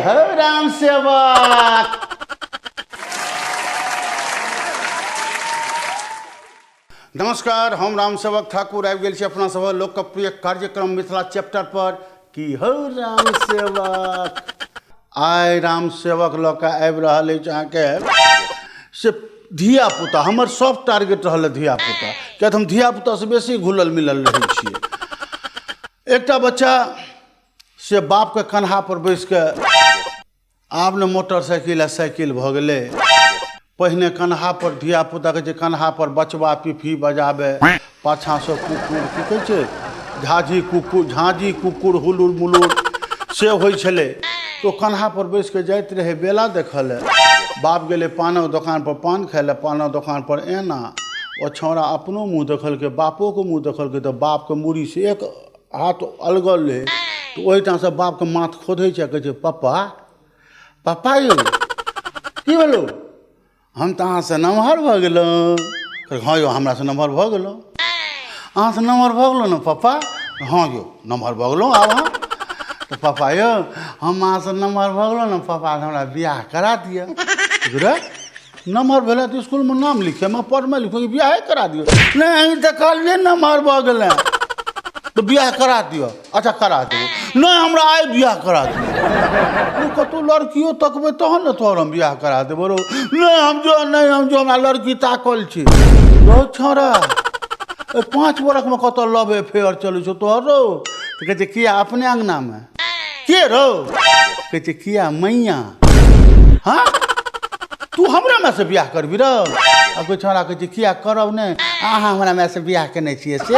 हौ राम सेवक। नमस्कार, हम राम सेवक ठाकुर आबि गेल छी अपना सभक लोकप्रिय कार्यक्रम मिथिला चैप्टर पर की हौ राम सेवक। आइ राम सेवक लऽ कऽ आबि रहल अछि अहाँके से धियापुता। हमर सब टारगेट रहल है धियापुता, किया तऽ हम धियापुतासँ बेसी घुलल मिलल रहै छियै। एकटा बच्चा से बापके कन्हापर बैस कऽ, आब ने मोटरसाइकिल आ साइकिल भऽ गेलै, पहिने कन्हापर धियापुताके जे कन्हापर बचबा पिपही बजाबै, पाछाँसँ कुकुर की कहै छै झाँझी कुकुर, झाँझी कुकुर हुलुर मुलुर से होइ छलै। तऽ ओ कन्हापर बैस कऽ जाइत रहै बेला देखऽ लए। बाप गेलै पानक दोकानपर पान खाइ लए, पानक दोकानपर एना ओ छौँड़ा अपनो मुँह देखलकै, बापोके मुँह देखलकै, तऽ बापके मूड़ीसँ एक हाथ अलगल रहै, तऽ ओहिठामसँ बापके माथ खोधै छै आ कहै छै पप्पा पप्पा यौ की भेलौ, हम तऽ अहाँसँ नमहर भऽ गेलहुँ। हँ यौ, हमरासँ नमहर भऽ गेलहुँ, अहाँसँ नमहर भऽ गेलहुँ ने पप्पा? हँ यौ, नमहर भऽ गेलहुँ आब हम। तऽ पप्पा यौ, हम अहाँसँ नमहर भऽ गेलहुँ ने पप्पा, हमरा बियाह करा दिअ। रे नमहर भेलै तऽ इसकुलमे नाम लिखेमे पढ़मे लिखमे बियाहे करा दियौ? नहि, अहीं तऽ कहलियै नमहर भऽ गेलै तऽ बियाह करा दिअ। अच्छा करा देबो। नहि, हमरा आइ बियाह करा दियौ। कतहु लड़कियो तकबै तहन ने तोहर हम बियाह करा देबो रौ। नहि हम जो, नहि हम जो, हमरा लड़की ताकल छै। रौ छौड़ा, 5 बरखमे कतऽ लव अफेयर चलै छौ तोहर रौ? तऽ कहै छै किया, अपने अङ्गनामे के रौ? कहै छै किया मैया। हँ, तू हमरा मायसँ बियाह करबी रौ? आ कोइ छौड़ा कहै छै किया करब नहि, अहाँ हमरा मायसँ बियाह केने छियै से।